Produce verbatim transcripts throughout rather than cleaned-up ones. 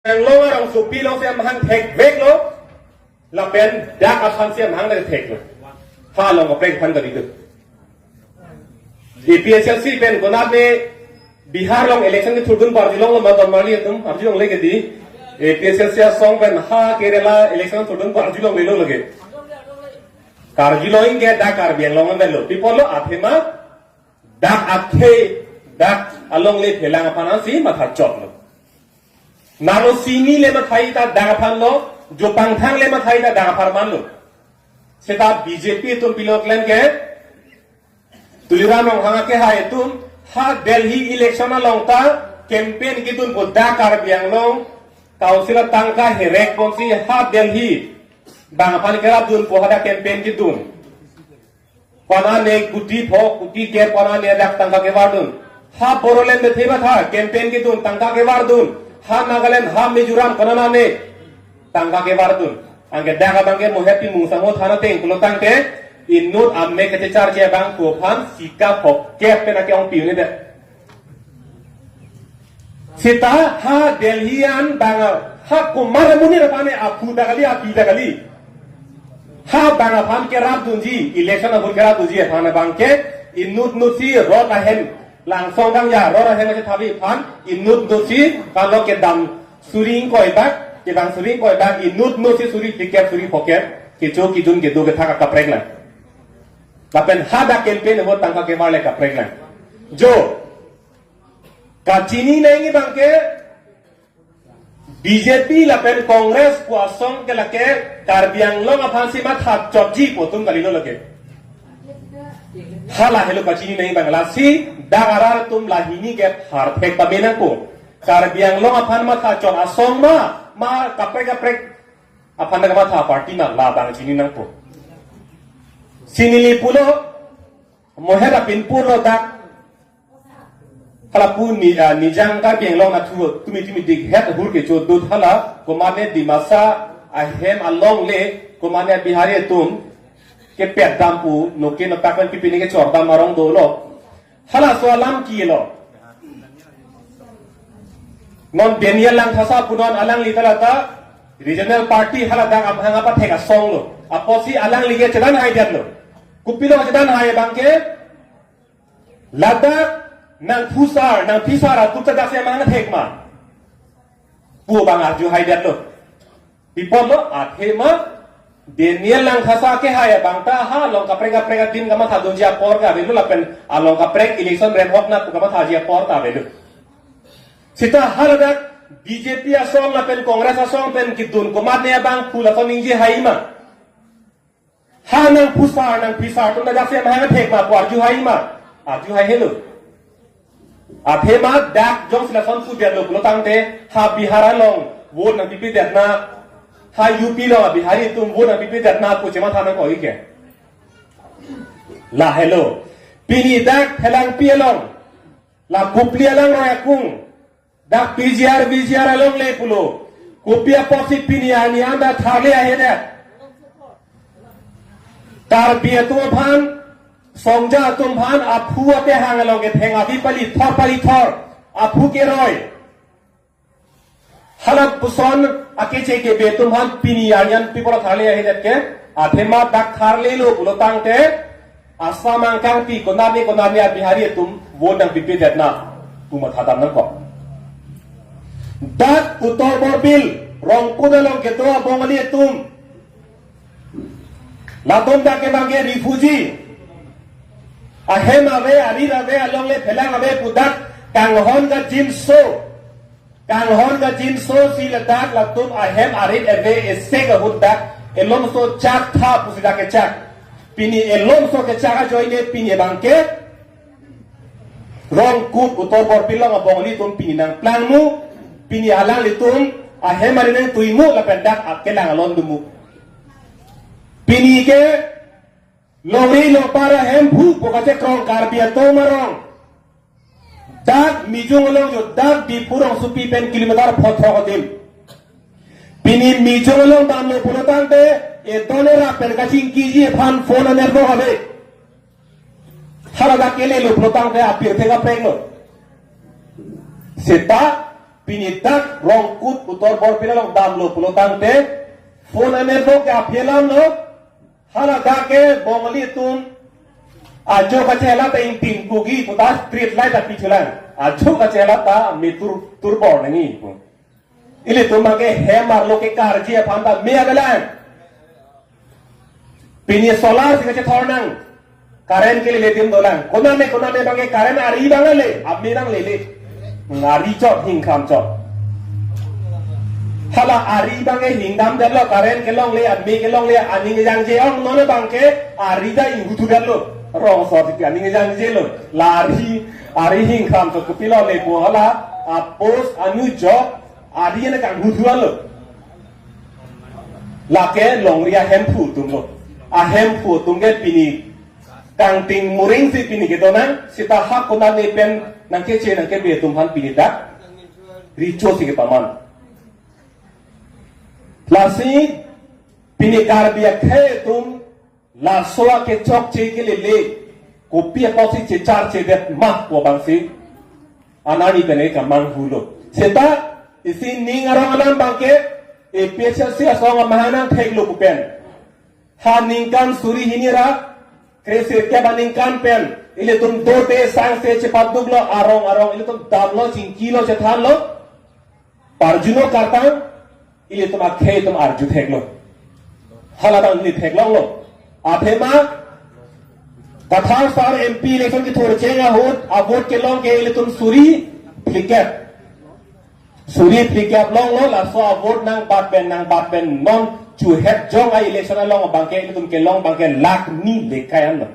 Anglong arongsopi along si amahang thekveklo, lapen dak aphan si amahang le theklo. Ha along kaprek aphan kali do. A P H L C pen konat ne Bihar along election kethurdun pu arjulonglo ma don marli atum, arjulongle ke di. A P H L C asong pen ha Kerala election thurdun pu arjulonglelo lake. Karjulong ke dak Karbi Anglong an lo. Pi apotlo, athema dak akhei, dak alongle phelang aphan ansi matha chotlo. Naro sini le mathai ta dak aphan lo, jopangthang le mathai ta dak apharman lo. Seta B J P atum pilot len ke, Tuliram Ronghang akehai atum, ha Delhi election along ta campaign kedun pu dak Karbi Anglong Council atangka herek ponsi ha Delhi bang aphan kerapdun pu hadak campaign kedun. Kona ne kuti pho, kuti ke kona ne dak tangka kevardun. Ha Bodoland bethe matha campaign kedun tangka kevardun. Ha Nagaland, ha Mizoram, kona ne tangka kevardun. Anke dak abang ke mo happy mung sangho thana teng pulo tangte inut amek kachecharche abang pu aphan sika phokep pen ake ongpi un-e det. Seta ha Delhi an bang ha komat amonit aphan ne aphu ta kali, api ta kali. Ha bang aphan kerapdunji, election ahut kerapdunji aphan abang ke inut nut si rot ahem, Langsong Dangja rot ahem kachethavi aphan inut nut si kalo kedam suri ingkoi bak, kevang suri ingkoi bak, inut nut si suri phlikep suri phokep, kecho kejun kedo kethak akaprek lang. Lapen hadak campaign ahut tangka kevar le kaprek lang. Jo, kachini nangji abang ke B J P lapen Congress pu asong ke lake Karbi Anglong aphan si matha chotji pu atum kalilo lake. Hala helo kachini nangji abang, lasi dak arat atum lahini ke pharthek pame nangkok. Karbi Anglong aphan matha chot asong ma, ma kaprek kaprek aphan dak matha party ma, labang chini nangpo. Sinili pulo, mo hera pinpur lo dak. Hala pu ni, ah, Nijang Karbi Anglong athu tumi tumi dik het hur kecho dut hala, komat ne Dimasa ahem alongle, komat ne Bihari atum kepet dam pu, noke nopak pen pipini kechor dam arong dolo. Halaso alam kilo. Non Daniel Langthasa punon alangli ta lata regional party haladak amahang apathek asong lo. Apotsi alangli ke chedan hai diat lo. Kopilo chedan hai abang ke, ladak nangphusar, nangphisar atum ta daksi amahang thek ma pu abang arju hai diat lo. Pi apotlo, athema Daniel Langthasa akehai abang ta ha along kaprek kaprek adim kamathadunji apor ke avelo lapen along kaprek election remhok nat pu kamathaji apor ta avelo. Seta haladak B J P asong lapen Congress asong pen kedun komat ne abang phu lason ningje hai ma. Ha nangphusar nangphisar atum ta daksi amahang thek ma pu arju hai ma. Arju hai helo. Athema dak jongsi lason pu diat lo pulo tangte ha Bihar along vote nangpipe diat na, ha U P along Bihari atum vote nangpipe diat na pu chematha nangkok ke. La helo. Pini dak Phelangpi along, la Kopili alangroi akung, dak P G R, V G R alongle pulo. Kopi apotsi pini arni anda tharle ahedet. Karbi atum aphan, Songja atum aphan aphu atehang along ketheng avi pali thor pali thor, aphu keroi. Halapuson akeche kebe atum aphan pini arni an pi apot tharle ahedet ke, athema dak tharlelo pulo tangte, Assam angkangpi konat ne konat ne a-Bihari atum vote nangpipe diat na pu mathadam nangkok. Dak Uttor Borbil, Rongkut along kedo a-Bongali atum, latum dak kevang ke refugee. Ahem ave, arit ave, alongle phelang ave pu dak kanghon kangjinso. Kanghon kangjinso si ladak latum ahem arit ave esek ahut dak elomso chak tha pusi dak kechak. Pini elomso kechak ajoine pini abang ke Rongkut Uttor Borbil along a-Bongali atum pini nangplangmu, pini alanglitum ahem arit nangtuimu lapen dak akelang alon domu. Pini ke longri longpar ahemphu pu kachekrong Karbi atum arong. Dak Mijung along jo dak Diphu rongsopi pen kilometer phothok adim. Pini Mijung along damlo pulo tangte, edon erap pen kachingkiji aphan phone anerlo ave. Haladak kelelo pulo tangte apirthe kaprek lo. Seta Pini dak Rongkut Uttor Borpila along damlo pulo tangte, phone a-network ke aphi alamlo. Hala dak ke Bongali atum ajo kachela ta ingting kugi puta street light api chulang. Ajo kachela ta me tur, tur bor nangji pu. Ilitum abangke hem arlo ke karji aphan ta me avelang. Pini solar si kachethor nang. Current ke lele dim dolang. Konane, konane abangke current ari abang le, ame nanglele. Ari chot, hingkam chot. Hala ari abangke hingdam detlo, current kelongle, ame kelongle, aning jangje ong, non abangke ari ta inghutu detlo. Rong sor si aning jangje lo. La ari, ari hingkam chot kopilo le pu hala, a-post anujok, ari ena kanghutu detlo. Lake longri ahemphu atumlo. Ahemphu atum ke pini kangting muring si pini kedo nang, seta ha konane pen nangkeche nangkebe atum aphan pini dak recho si kepaman. Lasi pini Karbi akhei atum laso akechokche ke lele, kopi apotsi checharche det ma pu abangsi anani pen ke kamanghulo. Seta isi ning arong alam abangke APHLC asong amaha nangtheklo pu pen. Ha ningkan suri hini ra kre sirkep aningkan pen ilitum dote sangse chepaduklo, arong arong ilitum damlo, chingkilo, chethanlo. Parjuno kartang, ilitum akhei atum arju theklo. Hala abang ili theklonglo. Athema Kathar sar MP election kethurcheng ahut avote kelong ke ilitum suri phlikep. Suri phlikep longlo, laso avote nangbat pen, nangbat pen non chuhet jong a-election along abangke ilitum kelong abangke lakh ni lekai anlo.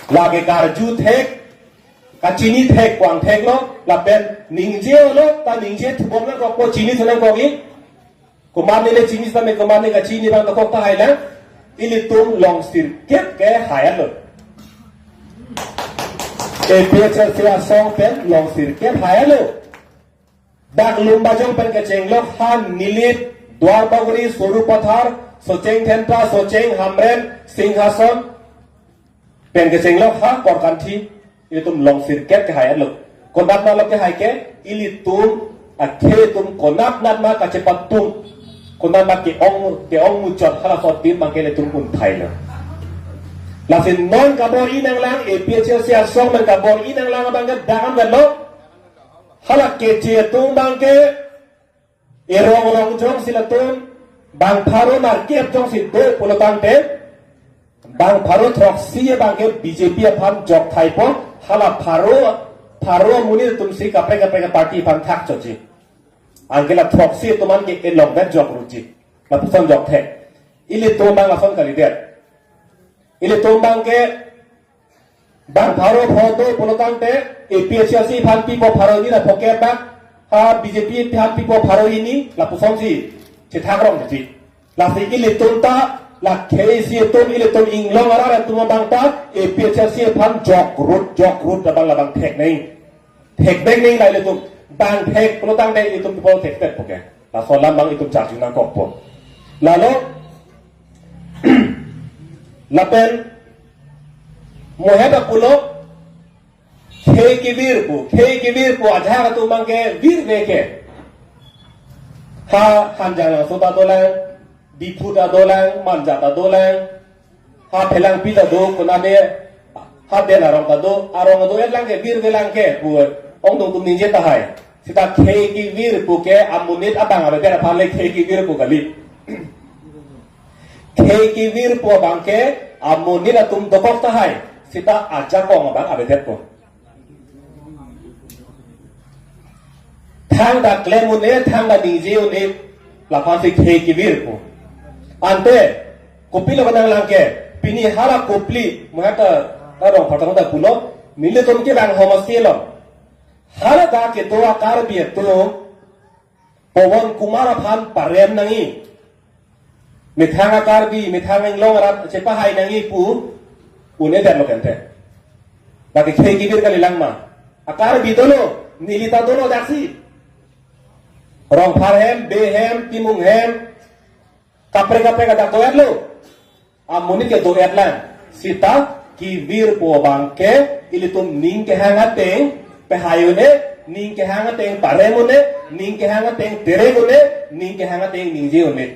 Lake karju thek, kachini thek, kwang theklo, lapen ningje-olo, ta ningje thubom nangkokpo, chini thu nangkokji. Komatne le chini sitame komatne kachini abang dokok tahai lang, ilitum long sirkep ke hai-etlo. APHLC asong pen long sirkep hai-etlo. Dak Lumbajong pen kechenglok ha Nilip, Duarbagori, Sarupathar, Socheng Dhenta, Socheng Hamren, Singhason pen kechenglok ha Korkanthi, ilitum long sirkep ke hai-etlo. Konat malok ke hai ke, ilitum akhei atum konat nat ma kachepatum, konat ma ke-ong, ke-ong muchot halaso adim abangke ilitum unthailo. Lasi non kabor-i nanglang, APHLC asong pen kabor-i nanglang abangke dak an vetlo. Hala keche atum abangke erong rong jongsi latum, bang pharo nerkep jongsi do pulo tangte, bang pharo throksi abangke BJP aphan jok thaipo, hala pharo, pharo amonit atumsi kaprek kaprek party aphan thak chotji. Anke la throksi atum anke elong vet jok rutji. Lapuson jok thek. Ilitum abang lason kalidet. Ilitum abangke bang pharo pho do pulo tangte, APHLC aphan pipo pharo hini ra phokep bak, ha BJP aphan pipo pharo hini, lapusonsi chethak rong chotji. Lasi ilitum ta, la khei isi atum, ilitum inglong arat atum abang ta, APHLC aphan jok rut, jok rut labang labang thek nang. Thek bek nang la ilitum, bang thek pulo tangte ilitum people thek tet puke. Laso alam abang itum charju nangkokpo. Lalo, lapen, mohet apulo, khei kevir pu, khei kevir pu, ajahak atum abangke virve ke. Ha, Hanjanglangso ta dolang, Diphu ta dolang, Manja ta dolang, ha Phelangpi ta do, konane, ha Den arong ta do, arong do-et lang ke, virve lang ke, pu, ongdung atum ningje tahai. Seta khei kevir pu ke, amonit abang avedet aphan le khei kevir pu kali. Khei kevir pu abangke, amonit atum dokok tahai, seta ajakong abang avedetpo. Thangta klem un-e, thangta ningje un-e, laphansi khei kevir pu. Ante, kopilo kenanglang ke, pini hala kopili, mohet ta, ta rong phatang ta pulo, nelitum ke bang homosti lo. Hala ta kedo a-Karbi atum, Pawan Kumar aphan parem nangji. Methang a-Karbi, methang inglong arat chepahai nangji pu, un-edetlo kente. Lake khei kevir kalilang ma. A-Karbi dolo, neli ta dolo daksi. Rongphar hem, Bey hem, Timung hem, kaprek kaprek adak do-etlo. Amonit ke do-et lang. Seta kevir pu abangke ilitum ning kehang ateng, Pehai un-e, ning kehang ateng parem un-e, ning kehang ateng terek un-e, ning kehang ateng ningje un-e.